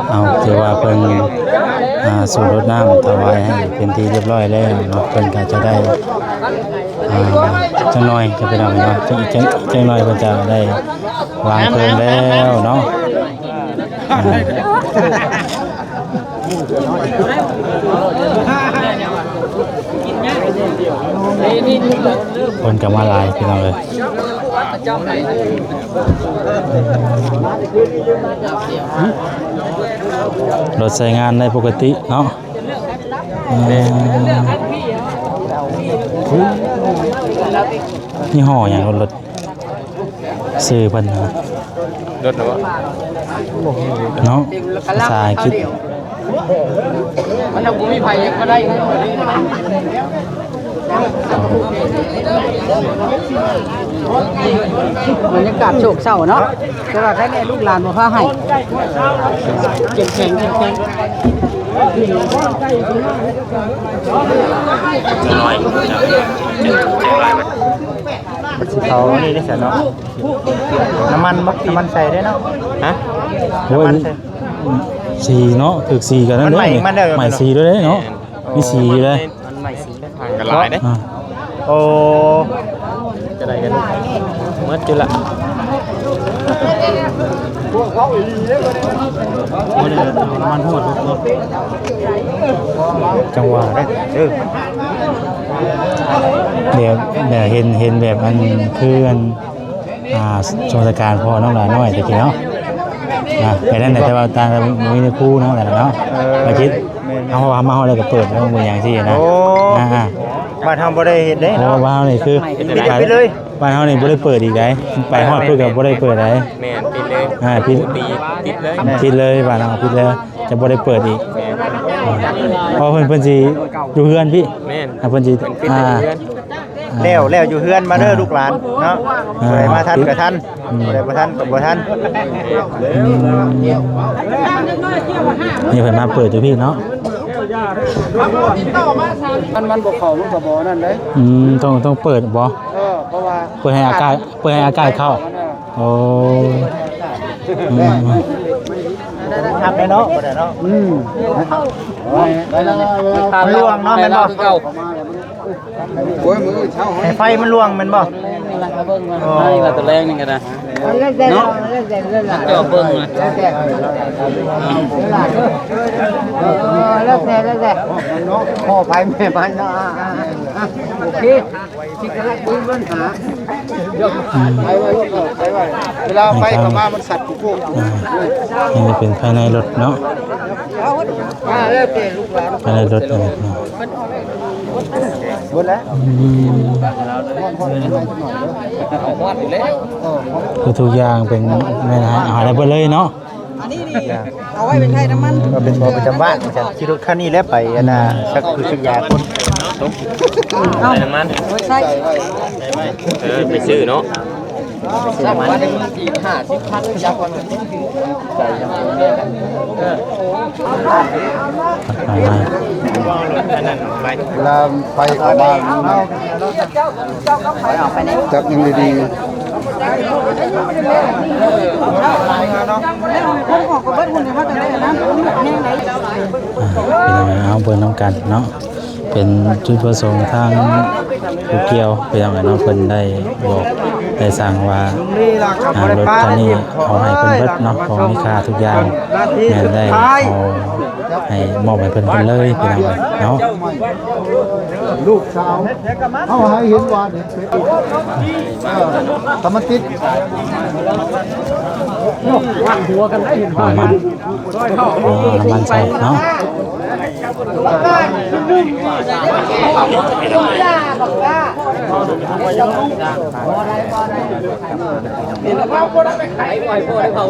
ເອົາ ຖືວ່າເພິ່ນ ອ່າ ສູດລົດນ້ຳຖວາຍໃຫ້ເປັນທີ່ຮຽບຮ້ອຍແລ້ວເນາະ ເພິ່ນກໍຈະໄດ້ ອ່າ ຈັກໜ້ອຍ ຈະໄປນຳເນາະ ຈັກ ຈັກ ຈັກໜ້ອຍເພິ່ນຈະໄດ້ວາງເພີງແລ້ວເນາະ. ອ່າ ຄົນກໍມາຫຼາຍພີ່ນ້ອງເອີຍ ລົດໃຊ້ງານໄດ້ປົກກະຕິເນາະ. ເອີ ຍີ່ຫໍ້ຫຍັງ ລົດ ຊື່ເພິ່ນນະ ລົດນະບໍ່ ເນາະ ພາສາອັງກິດ. ມັນບໍ່ມີໃຜກໍໄດ້ ບັນຍາກາດໂສກເສົ້າເນາະ ແຕ່ວ່າໃຄແນ່ລູກຫຼານບໍ່ພາໃຫ້ ເຂັ້ມແຂງ ເຂັ້ມແຂງ ໜ້ອຍ ມັນຊິເຜົາອັນນີ້ໄດ້ຊັ້ນເນາະ ນ້ຳມັນບໍ່ ນ້ຳມັນໃສ່ໄດ້ເນາະ ຮະ ນ້ຳມັນໃສ່ ສີເນາະ ຖືກສີກັນນັ້ນເດ້ ມັນໄໝ້ ໄໝ້ສີດ້ວຍເດ້ເນາະ ມີສີຢູ່ເດ້ ມັນໄໝ້ສີກັນຫຼາຍເດ້ ອ່າ ໂອ້ ຈະໄດ້ກັນໝົດຢູ່ລະ ບໍ່ໄດ້ເອົານ້ຳມັນຫົດລົດເນາະ ຈັ່ງວ່າເດ້ ເອີ ແບບ ແບບເຫັນ ເຫັນແບບອັນ ຄືອັນ ອ່າ ຊົມສະການພໍ່ນ້ອງຫຼານ້ອຍຕະກີ້ເນາະ ອ່າ ແບບນັ້ນແຫຼະ ແຕ່ວ່າຕ່າງ ມີແຕ່ຄູເນາະ ແຕ່ລະເນາະ ເອີ ມາຄິດ ເຮົາວ່າມາຮອດແລ້ວກໍເປີດເບິ່ງຫຍັງຊີ້ນະ ໂອ້ ອ່າໆ ບ້ານເຮົາບໍ່ໄດ້ເຮັດເດ້ ໂອ້ ເນາະ ບ້ານເຮົານີ້ຄື ປິດ ປິດເລີຍ ບ້ານເຮົານີ້ບໍ່ໄດ້ເປີດອີກໃດ ໄປຮອດພຸ້ນກໍບໍ່ໄດ້ເປີດໃດ ແມ່ນ ປິດເລີຍ ອ່າ ປິດ ຕີ ປິດເລີຍ ປິດເລີຍ ບ້ານເຮົາປິດເລີຍ ຈະບໍ່ໄດ້ເປີດອີກ ແມ່ນ ເພາະເພິ່ນ ເພິ່ນຊິຢູ່ເຮືອນພີ້ ແມ່ນ ອ່າ ເພິ່ນຊິ ເພິ່ນປິດ ອ່າ ຢູ່ເຮືອນ ແລ້ວ ແລ້ວຢູ່ເຮືອນມາເດີ ອ່າ ລູກຫຼານເນາະ ອ່າ ຜູ້ໃດມາທັນກໍທັນ ອືມ ຜູ້ໃດບໍ່ທັນກໍບໍ່ທັນ ອືມ ນີ້ເພິ່ນມາເປີດຢູ່ພີ້ເນາະ ມັນ ມັນບໍ່ເຂົ້າ ມັນກໍບໍ່ນັ້ນເດ້ ອືມ ຕ້ອງ ຕ້ອງເປີດບໍ່ ເອີ ເພາະວ່າ ເປີດໃຫ້ອາກາດ ເປີດໃຫ້ອາກາດເຂົ້າ ໂອ້ ອືມ ຄັກເດ້ເນາະ ບໍ່ໄດ້ເນາະ ອືມ ມັນຫຼວງເນາະ ແມ່ນບໍ່ ໂອ້ຍ ມື້ເຊົ້າ ໃຫ້ໄຟມັນລວງແມ່ນບໍ່ ໂອ້ ໃຫ້ວ່າຕະແລງນີ້ກໍໄດ້ ເນາະ ເຈົ້າເບິ່ງນະ ເອີ ແລ້ວແຕ່ ແລ້ວແຕ່ ເນາະ ພໍ່ໃຜແມ່ມັນເນາະ ອ່າໆ ໂອເຄ ທີ່ກະລັກມີບັນຫາ ອືມ ໄປໄວ້ ໄປໄວ້ ເວລາໄຟເຂົ້າມາມັນສັດໂກໂກ້ ອ່າ ນີ້ເປັນພາຍໃນລົດເນາະ ອ່າ ແລ້ວແຕ່ລູກຫຼານ ພາຍໃນລົດເນາະ ເບິດແລ້ວ ອືມ ຄືທຸກຢ່າງເປັນແມ່ນຫາ ຫາໄດ້ເບິດເລີຍເນາະ ອັນນີ້ນີ້ເອົາໄວ້ເປັນໄຖ່ນ້ຳມັນ ກໍເປັນບໍ່ປະຈຳບ້ານ ຂີ່ລົດຄັນນີ້ແຫຼະໄປ ອັນນ່າ ສັກຄືສັກຢາຄົນ ເອົາ ໄຖ່ນ້ຳມັນ ໄວ້ໃຊ້ ເອີ ໄປຊື້ເນາະ ໄປ ລາມໄປເຂົ້າບ້ານ ຈັກຍັງດີໆ ຄົນອອກກໍເບິດ ຫຸ້ນເຂົາຈັ່ງໄດ້ນະ ແຮງໃດ ອ່າ ພີ່ນ້ອງເອີຍ ເຮົາເບິ່ງນຳກັນເນາະ ເປັນຈຸດປະສົງທາງຜູ້ກ່ຽວ ພີ່ນ້ອງເອີຍເນາະ ເພິ່ນໄດ້ບອກໄດ້ສັ່ງວ່າ ອ່າ ລົດຄັນນີ້ເອົາໃຫ້ເພິ່ນເບິດເນາະ ຂອງມີຄ່າທຸກຢ່າງ ແມ່ນໄດ້ເອົາໃຫ້ ມອບໃຫ້ເພິ່ນເບິດເລີຍ ພີ່ນ້ອງເອີຍເນາະ ລູກສາວ ເຮົາໃຫ້ເຫັນວ່ານີ້ ເອີ ຖ້າມັນຕິດ ວາງຫົວກັນໄດ້ເຫັນ ນ້ຳມັນ ເອີ ນ້ຳມັນໃສ່ເນາະ ໃຫ້ພໍ່ໄດ້ເຜົາ ໃຫ້ພໍ່ໄດ້ເຜົ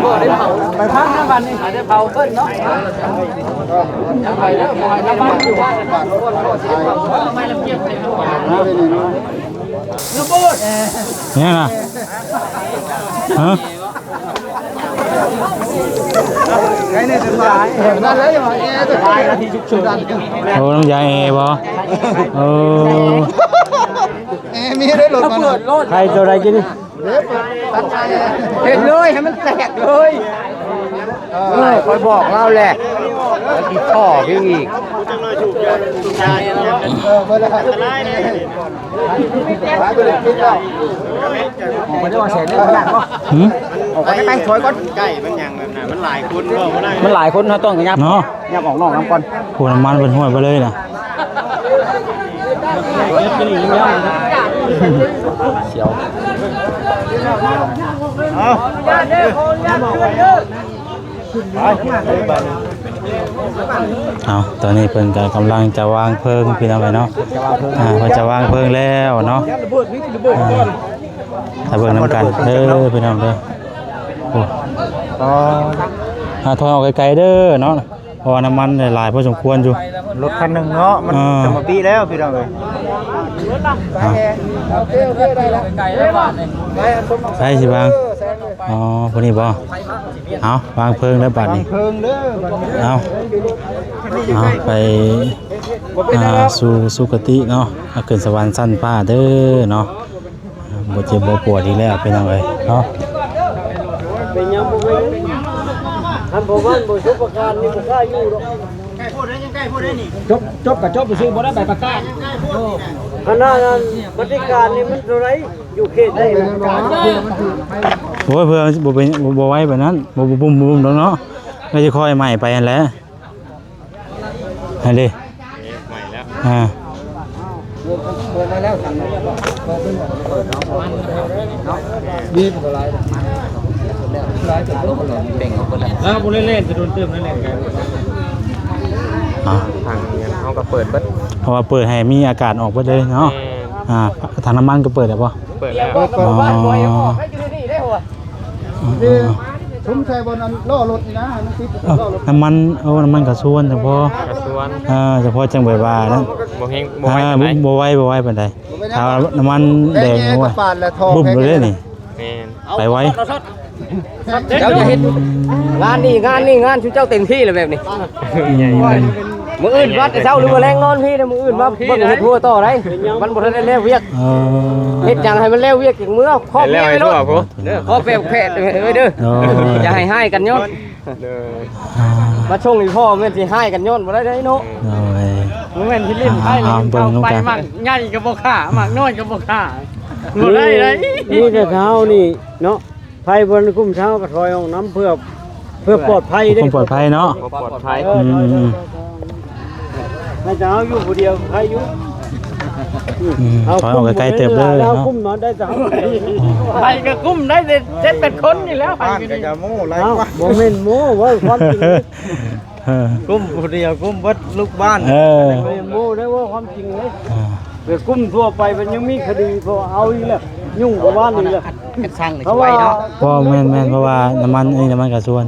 າ ໄປພັກນະບັດນີ້ ໄດ້ເຜົາເພິ່ນເນາະ ໄປເດີ ບໍ່ໃຫ້ລະບັດຢູ່ ຫຍັງນະ ຮະ? ໂອ້ ນ້ຳຢາແອບໍ່? ໂອ້ ແອ ມີໄດ້ລົດມາ ເປີດໂລດ ໃຜໂຕໃດກິນນີ້ ເຮັດເລີຍ ໃຫ້ມັນແຕກເລີຍ. ຂ້ອຍບອກລາວແຫຼະ ມັນຊິທໍ່ເຮົາອີກ. ເອີ ເບິດແລ້ວ ໄປເດີວ່າແສນເດີ ຍາກບໍ່? ຫືມ? ອອກໄປໄກໆ ຖອຍກ່ອນ ໃກ້ມັນຫຍັງແບບນັ້ນ ມັນຫຼາຍຄົນບໍ່ ບໍ່ໄດ້ ມັນຫຼາຍຄົນ ເຮົາຕ້ອງຫຍັບເນາະ ຫຍັບອອກນອກນຳກ່ອນ. ໂອ້ ນ້ຳມັນເພິ່ນຫ້ວຍໄປເລີຍນະ. ສຽວ ເອົາ ໄປ ໄປ ໄປ. ເອົາ ຕອນນີ້ເພິ່ນກໍກຳລັງຈະວາງເພີງ ພີ່ນ້ອງເອີຍເນາະ. ອ່າ ເພິ່ນຈະວາງເພີງແລ້ວເນາະ. ອ່າ ຖ້າເບິ່ງນຳກັນເດີ ພີ່ນ້ອງເດີ. ໂອ້ ອ່າ ຖອຍອອກໄກໆເດີເນາະ ເພາະວ່ານ້ຳມັນຫຼາຍພໍສົມຄວນຢູ່. ລົດຄັນໜຶ່ງເນາະ ມັນ ອ່າ ຈະມາປີແລ້ວ ພີ່ນ້ອງເອີຍ. ອ່າ ໃສຊິວາງ? ອໍ ຜູ້ນີ້ບໍ່? ເອົາ ວາງເພີງເດີບາດນີ້ ວາງເພີງເດີບາດນີ້. ເອົາ ເອົາ ໄປ ອ່າ ສູ່ສຸຄະຕິເນາະ ຂຶ້ນສະຫວັນຊັ້ນຟ້າເດີເນາະ. ບໍ່ເຈັບບໍ່ປວດອີກແລ້ວ ພີ່ນ້ອງເອີຍເນາະ. ເປັນຫຍັງບໍ່ເປັນຫຍັງ ຄັນພໍ່ບ້ານບໍ່ສົບປະການນີ້ບໍ່ກ້າຢູ່ດອກ. ຈົບ ຈົບກໍຈົບຊື່ໆ ບໍ່ໄດ້ໃບປະກາດ. ຂະໜາດນັ້ນບັດຕິການນີ້ມັນເທົ່າໃດ ຢູ່ເຂດໃດ? ໂອ້ຍ ເພື່ອບໍ່ເປັນ ບໍ່ ບໍ່ໄວປານນັ້ນ ບໍ່ ບໍ່ບຸ້ມ ບໍ່ບຸ້ມດອກເນາະ ກໍຈະຄ່ອຍໃໝ່ໄປຫັ້ນແຫຼະ. ຫັ້ນເດ້ ໃໝ່ແລ້ວ ອ່າ ລາວບໍ່ໄດ້ແລ່ນຈະໂດນເຕີມນັ້ນແຫຼະ. ອ່າ ທາງເຮົາກໍເປີດເບິດ ເພາະວ່າເປີດໃຫ້ມີອາກາດອອກເບິດເລີຍເນາະ. ແມ່ນ ອ່າ ຖັງນ້ຳມັນກໍເປີດແລ້ວບໍ່? ເປີດແລ້ວ. ອໍ ເອີ ສຸມໃສ່ບ່ອນອັນລໍ້ລົດນີ້ນະ ໃຫ້ມັນຕິດ ເອີ ລໍ້ລົດ ນ້ຳມັນ ໂອ້ ນ້ຳມັນກະຊວນ ສະເພາະ ກະຊວນ ເອີ ສະເພາະຈັ່ງແບບວ່ານັ້ນ ບໍ່ແຮງ ບໍ່ໄວ ອ່າ ປານໃດ ບໍ່ ບໍ່ໄວ ບໍ່ໄວປານໃດ. ຖ້າວ່ານ້ຳມັນແດງ ແດງແຮງ ໂອ້ຍ ກະປາດລະ ບຸ້ມເລີຍນີ້ ແມ່ນ ໄປໄວ. ເຈົ້າຢ່າເຮັດ ງານນີ້ ງານນີ້ ງານຊຸມເຈົ້າເຕັມທີ່ແລ້ວແບບນີ້. ອືມ ມື້ອື່ນມາແຕ່ເຊົ້າ ຫຼືວ່າແລງນອນພີ້ນະ ມື້ອື່ນມາເບິ່ງເຮັດຄົວຕໍ່ໄດ໋ ມັນບໍ່ທັນໄດ້ແລ້ວວຽກ. ເອີ ເຮັດຫຍັງໃຫ້ມັນແລ້ວວຽກຈັກເມືອ ຂໍແປໄວ້ໂລດ ເດີ ຂໍແປແພດເອີຍເດີ ໂດຍ ຢ່າໃຫ້ຮ້າຍກັນຍ້ອນ ໂດຍ ອ່າ ມາສົ່ງອີ່ພໍ່ແມ່ນຊິຮ້າຍກັນຍ້ອນບໍ່ໄດ້ເດ້ເນາະ. ໂດຍ ບໍ່ແມ່ນຊິຫຼິ້ນໄປ ອ່າ ເອົາເບິ່ງນຳກັນ ໄປໝາກໃຫຍ່ກໍບໍ່ຂ້າ ໝາກນ້ອຍກໍບໍ່ຂ້າ ບໍ່ໄດ້ເດ້. ມີແຕ່ເຮົານີ້ເນາະ ໃຜບໍ່ຄຸ້ມເຮົາກໍຖອຍອອກນຳ ເພື່ອ ເພື່ອປອດໄພເດ້ ຄວາມປອດໄພເນາະ ເພື່ອປອດໄພ. ອືມ ໃຫ້ເຮົາຢູ່ຜູ້ດຽວໃຄຢູ່. ອືມ ເຮົາ ຖອຍອອກໄກໆເຕີບເດີເນາະ ເຮົາກຸ້ມນອນໄດ້. ໃຜກໍກຸ້ມໄດ້ເຈັດແປດຄົນນີ້ແຫຼ້ວ ໃຜກໍດີ ໝູ່ຫຼາຍກວ່າ ບໍ່ແມ່ນໝູ່ ເວົ້າຄວາມຈິງ. ກຸ້ມຜູ້ດຽວ ກຸ້ມເບິດລູກບ້ານ. ເອີ ບໍ່ແມ່ນໝູ່ໄດ້ ເວົ້າຄວາມຈິງເດ້. ອ່າ ເປັນກຸ່ມທົ່ວໄປ ມັນຍັງມີຄະດີ ເພາະເອົາອີກແລ້ວ ຫຍຸ້ງກວ່າວານນີ້ແຫຼະ ເຮັດຊ່າງນີ້ ເພາະວ່າ ຊິໄວເນາະ. ເພາະແມ່ນ ແມ່ນ ເພາະວ່ານ້ຳມັນ ອັນນີ້ນ້ຳມັນກະຊວນ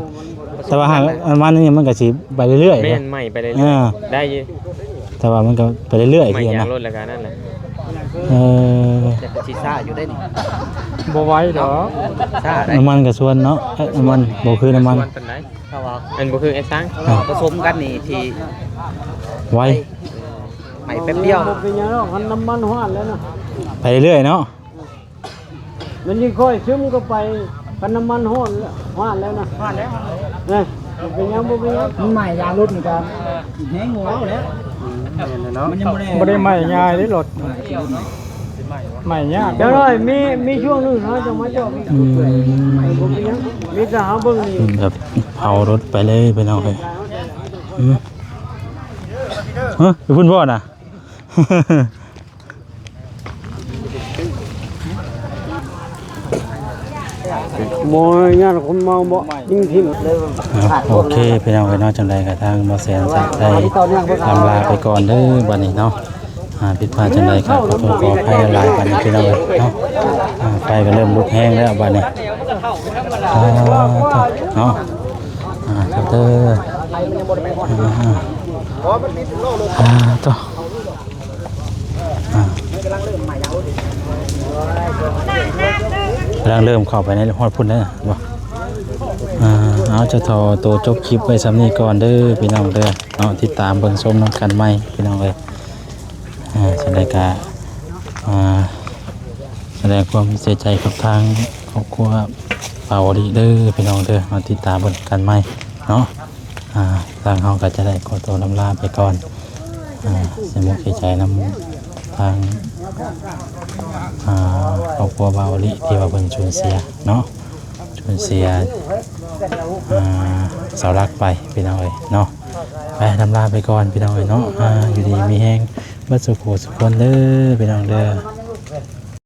ແຕ່ວ່າຫາກນ້ຳມັນນີ້ມັນກະຊິໄປເລື້ອຍໆ ແມ່ນ ເນາະ ໄໝ້ໄປເລື້ອຍໆ ອ່າ ໄດ້ຢູ່ ແຕ່ວ່າມັນກະໄປເລື້ອຍໆ ໄໝ້ ຄືກັນນະ ຢາງລົດແລ້ວກະນັ້ນແຫຼະ. ເອີ ແຕ່ກະຊິຊ້າຢູ່ເດ້ນີ້ ບໍ່ໄວດອກ ຊ້າໄດ໋ ນ້ຳມັນກະຊວນເນາະ. ເອີ ນ້ຳມັນບໍ່ຄືນ້ຳມັນ ຊວນປານໃດ ເພາະວ່າ ມັນບໍ່ຄືໄອ້ສັງ ອ່າ ປະສົມກັນນີ້ທີ່ໄວ ໄໝ້ແປັບດຽວ ບໍ່ເປັນຫຍັງດອກ ຄັນນ້ຳມັນຮ້ອນແລ້ວນະ ໄປເລື້ອຍເນາະ. ມັນຊິຄ່ອຍຊຶມເຂົ້າໄປ ຄັນນ້ຳມັນຮ້ອນແລ້ວ ຮ້ອນແລ້ວນະ ຮ້ອນແລ້ວ ເອີ ບໍ່ເປັນຫຍັງ ບໍ່ເປັນຫຍັງ ມັນໄໝ້ຢາງລົດນີ້ກະແຮງເວົ້າແລ້ວ ແມ່ນແລ້ວເນາະ ມັນຍັງບໍ່ໄດ້ ບໍ່ໄດ້ໄໝ້ງ່າຍເດ້ລົດ ໄໝ້ຍາກ. ຈັກໜ້ອຍມີ ມີຊ່ວງໜຶ່ງເຮົາຈະມາເຈາະ ອືມ ບໍ່ເປັນຫຍັງ ມີແຕ່ເຮົາເບິ່ງນີ້ ແບບເຜົາລົດໄປເລີຍ ພີ່ນ້ອງເອີຍ. ອືມ ຮະ ໄປພຸ້ນບໍ່ນະ? ບໍ່ຍາດຄົນເມົາບໍ່ ຍິງຖິ້ມເລີຍ. ອ່າ ໂອເຄ ພີ່ນ້ອງເອີຍເນາະ ຈັ່ງໃດກໍທາງບໍ່ແສນຈະໄດ້ອຳລາໄປກ່ອນເດີບັດນີ້ເນາະ. ອ່າ ຜິດພາດຈັ່ງໃດກໍຂໍໂທດຂໍອະໄພຫຼາຍໆ ບັດນີ້ພີ່ນ້ອງເອີຍເນາະ. ອ່າ ໄຟກໍເລີ່ມລຸກແຮງແລ້ວບັດນີ້. ອ່າ ເນາະ ອ່າ ເດີ ອ່າ ອ່າ ເດີ ອ່າ ກຳລັງເລີ່ມເຂົ້າໄປໃນຮອດພຸ້ນເດີບໍ່. ອ່າ ເອົາ ຈະຂໍໂຕຈົບຄລິບໄວ້ສ່ຳນີ້ກ່ອນເດີພີ່ນ້ອງເດີເນາະ. ຕິດຕາມເບິ່ງຊົມນຳກັນໃໝ່ພີ່ນ້ອງເອີຍ. ອ່າ ຈັ່ງໃດກະ ອ່າ ແສດງຄວາມເສຍໃຈກັບທາງຄອບຄົວບ່າວໂອລິເດີພີ່ນ້ອງເດີ. ມາຕິດຕາມເບິ່ງກັນໃໝ່ເນາະ. ອ່າ ທາງເຮົາກໍຈະໄດ້ຂໍຕົວລ່ຳລາໄປກ່ອນ. ອ່າ ເສຍອົກເສຍໃຈນຳທາງ ອ່າ ຄອບຄົວບ່າວໂອລິທີ່ວ່າເພິ່ນສູນເສຍເນາະ, ສູນເສຍ ອ່າ ເສົາຫຼັກໄປພີ່ນ້ອງເອີຍເນາະ. ໄປ ລ່ຳລາໄປກ່ອນພີ່ນ້ອງເອີຍເນາະ. ອ່າ ຢູ່ດີມີແຮງເບິດສູ່ຜູ້ສູ່ຄົນເດີພີ່ນ້ອງເດີ.